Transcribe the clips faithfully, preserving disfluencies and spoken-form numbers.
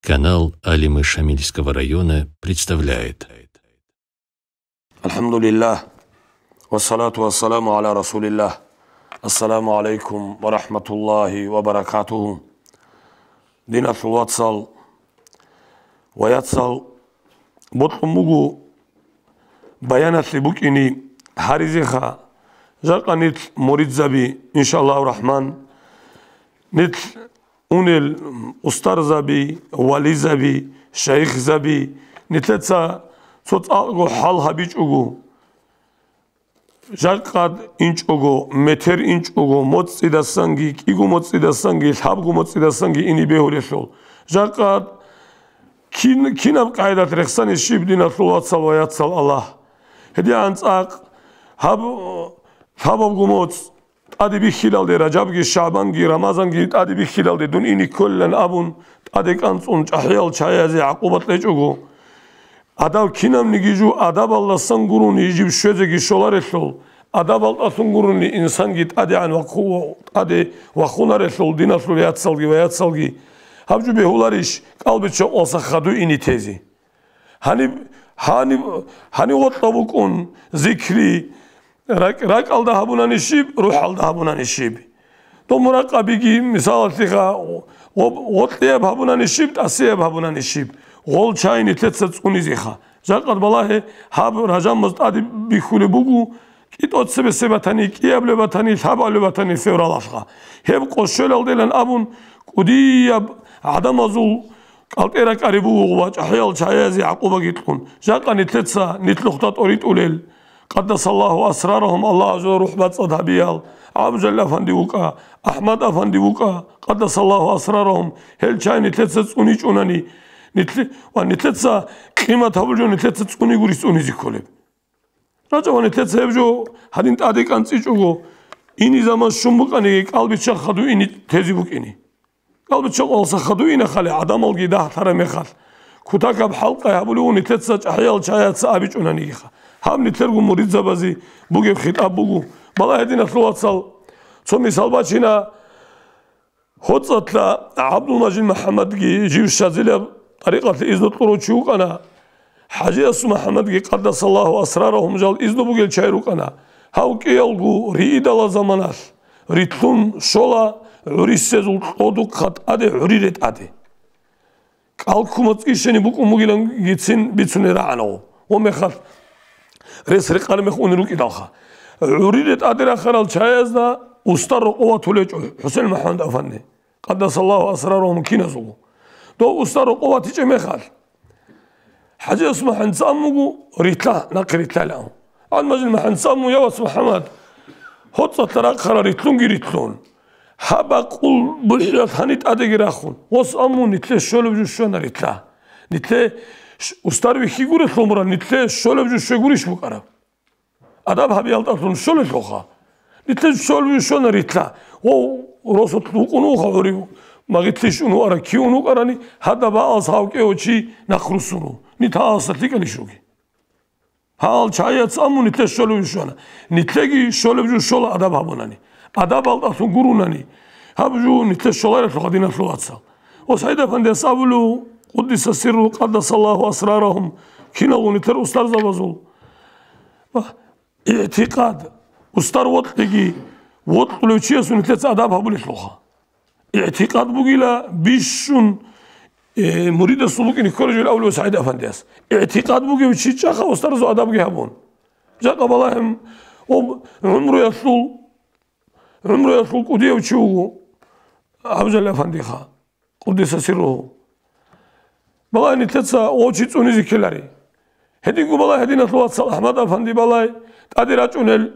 Канал Алимы Шамильского района представляет. Альхамдулиллах. Вассалату вассаламу аля расулиллах. Ассаламу алейкум ва рахматуллахи ва баракатуху. Диналъул вацал ва яцал, бокьун буго баяналъе букӀине гьаризеха, жакъа нилъ муридзаби, иншаллагьу рахман, нилъ унел устарзаби, вализаби, шайихзаби, нилъеца цо цӀакъго хӀал гьабичӀого, жакъад инчӀого, метер инчӀого, моцӀидасанги, кӀиго моцӀидасанги, лъабго моцӀидасанги ине бегьулелъул. Жакъад кин-, кинаб къайдат рехсани щиб, диналъул вацал ва яцал Аллагь? ГьедигӀан цӀакъ гьаб лъабабго моцӀ тӀаде бихьилалде, Ражабги, ШагӀбанги, Рамазанги тӀаде бихьилалде дун ине кколилан абун, тӀаде кӀанцӀун чӀахӀиял чагӀиязе гӀакъуба кьечӀого, адаб кинабниги жо адабалдасан гурони жиб щвезеги щоларелъул, адабалдалъун гурони инсанги тӀадегӀан вахъу-, тӀаде вахунарелъул, диналъул яцалги ва яцалги. Гьаб жо бегьуларищ кӀалбичча къвалса хадуй ине тезе? Гьаниб, гьаниб, гьаниб гъоркьа букӀун зикри, ракӀ-, ракӀалда гьабунани щиб, рухӀалда гьабунани щиб. Дов муракъабиги, мисалалъеха, гъоб-, гъоркьияб гьабунани щиб, тӀасияб гьабунани щиб. Гъол чай нилъеца цӀунизеха. Жакъад балагье, гьаб Ражаб моцӀ тӀаде бихьулеб буго, кӀитӀо цебесеб батани, кӀияб леб батани, лъабаб леб батани февралалъха. Гьеб къо щвелалделан абун, кӀудияб гӀадамазул кӀалтӀе ракӀари буго ва чӀахӀиял чагӀиязе гӀакъубаги кьун. Жакъа нилъеца нилъухъда тӀоритӀулел, къаддасаллагьу асрарагьум, Аллагь гьезул рухӀ бацӀцӀад гьабиял, ГӀабдулжалил афанди вукӀа, АхӀмад афанди вукӀа, къаддасаллагьу асрарагьум, гьел чай нилъеца цӀуничӀунани, нилъе-, ва нилъеца къимат гьабулев нилъеца цӀуни гурищ цӀунизе кколеб. РачӀа ва нилъеца гьеб жо гьадин тӀаде кӀанцӀичӀого, ине заман щун букӀаниги, кӀалбичча хадуй ине тезе букӀине. КӀалбичча къвалса хадуй инехъали гӀадамалги дагьлъараб мехалъ, кутакаб хӀалкъай гьабулев вун нилъеца чӀахӀиял чагӀияца абичӀунанигиха. Гьаб нилъерго муридзабазе бугеб хитӀаб буго. Балагье, диналъул вацал, цо мисал бачина. ХоцӀалъа ГӀабдулмажид МухӀаммадги жив Шазилияб тӀарикъалъе изну кьурав чи вукӀана. ХӀажияс МухӀаммадги, къаддасаллагьу асрарагьум, жал изну бугел чай рукӀана. Гьав кӀиялго риидала заманалъ рилълъун щола гӀурисезул кьодухъа тӀаде гӀури ретӀаде. КӀалккумацӀ ишани букӀун бугилангицин бицунел рагӀанав. Гъо мехалъ рес рекъараб мех унел рукӀидалха. ГӀури ретӀаде рахарал чаязда устар рокъов ватулечӀо ХӀусен МухӀаммад афанди, къаддасаллагьу асрарагьум, киназулго. Дов устар рокъов ватичӀеб мехалъ, ХӀажияс МухӀаммад цӀан буго, рилълъа, нахъе рилълъайилан. ГӀабдулмажид МухӀаммад цӀан буго, я вац МухӀаммад, гьоцӀалъа рахъарал рилълъунги рилълъун. Гьаб бакъул бухӀиялъ гьани тӀадеги рахун. Гъос аммун нилъе щолеб жо щвана рилълъа. Нилъе ш-, устар вихьи гурелъул мурад, нилъе щолеб жо щвей гурищ букӀараб? Адаб гьабиялдалъун щолелъулха. Нилъе щолеб жо щвана рилълъа. О, росулъ вукӀун вуха гӀурив, магъитлъищ ун вукӀара, кив ун вукӀарани, гьадаб бакъалас гьав кӀевав чи нахъ руссун ву. Нилъ гьаласда лъикӀанищ ругин. Гьал чаяц амму нилъе щолев щвана. Нилъеги щолеб жо щола адаб гьабунани. Адабалдалъун гурунани. Гьаб жо нилъе щоларелъул гьадиналъул вацал. Ва СагӀид-афандияс абулев, къуддиса сирру, къаддасаллагьу асрарагьум, киналго нилъер устарзабазул ва игӀтикъад, устар вокьиги, вокьулев чиясул нилъеца адаб гьабулелъулха. ИгӀтикъад бугила бищун, э, муридасул букӀине кколев жо абулев СагӀид-афандияс. ИгӀтикъад бугев чи чӀаха устарзабазул адабги гьабун. Жакъа балагьем, об гӀумруялъул, гӀумруялъул кӀудияв чи вуго ГӀабдулжалил-афандиха, къуддиса сирругьу. Балагье нилъеца гъов чи цӀунизе ккелари. Гьединго балагье гьадиналъул вацал АхӀмад-афанди балай, тӀаде рачӀунел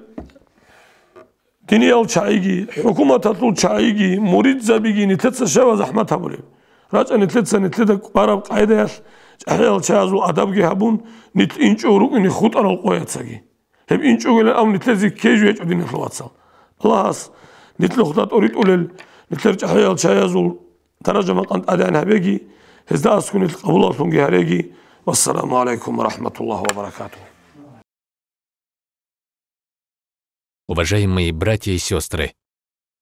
диниял чагӀиги, хӀукуматалъул чагӀиги, муридзабиги нилъеца щай ва захӀмат гьабулеб? РачӀа нилъеца нилъеда кӀвараб къайдаялъ чӀахӀиял чагӀазул адабги гьабун, нилъ инчӀого рукӀине хутӀарал къояцаги. Гьеб инчӀогилан абун нилъезе ккей жо гьечӀо, диналъул вацал. Аллагьас нилъухъда тӀоритӀулел, нилъер чӀахӀиял чагӀазул даража-макъам тӀадегӀан гьабеги, гьезда аскӀун нилъ къабулалъунги гьареги. Вассаламу гӀалайкум ва рахӀматуллагьи ва баракатугьу. Уважаемые братья и сестры,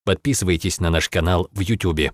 подписывайтесь на наш канал в Ютубе.